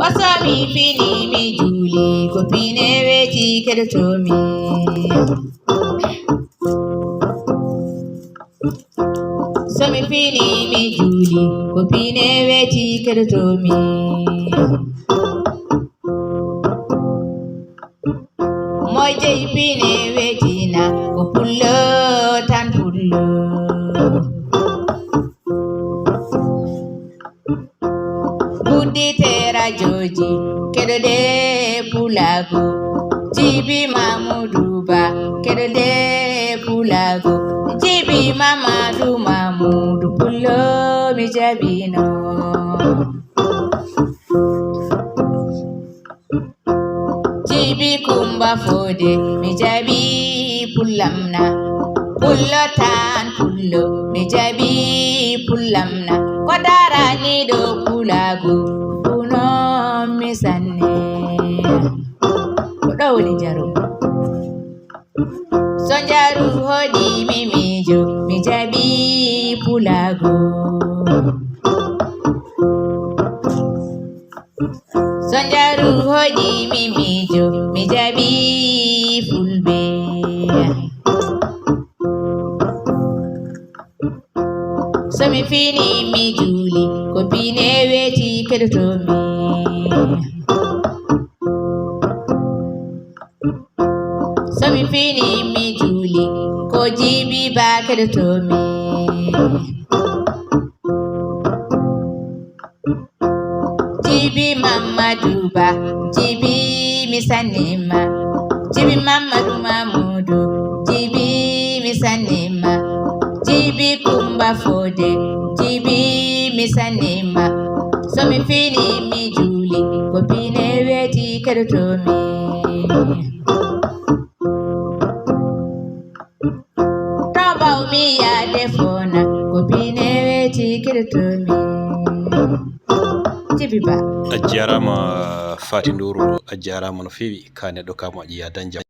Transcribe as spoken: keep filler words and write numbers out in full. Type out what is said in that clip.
Ko so mi fini mi juuli, ko pine weeti keɗoto mi. So mi fini mi juuli, ko pine weeti keɗoto mi. Mo jeyi pine weetina, ko pullo tan pullo. Uddite rajooji, keɗoɗe pulaagu. Jibi Mamudu Ba, keɗoɗe pulaagu. Jibi Mamadu Mamudu pullo mi jabino. Jibi Kumba Fode, mi jabi pullamna. Pullo tan pullo, mi jabi pullamna. Ko daraniɗo pulaagu, puno mi sanne. Ko ɗo woni jaro. So njaru hoɗi mi miijo, mi jabi pulaagu. So njaru hoɗi mi miijo, mi jabi fulɓe. So mi fini mi juuli, ko pine weeti keɗoto mi. So mi fini mi juuli, ko Jibi Ba keɗoto mi. Jibi Mamadu Ba, Jibi mi sanni ma. Jibi Mamadu Mamudu, Jibi mi sanni ma. Jibi Kumba Fode, Jibi mi sanni ma. So mi fini mi juuli, ko pine weeti keɗoto mi. To mbawmi yaade fona, ko pine weeti keɗoto mi. Jibi Ba. A jarama Fati Nduru, a jarama no feewi. Ka neɗɗo ka moƴƴi, ya dañ jam.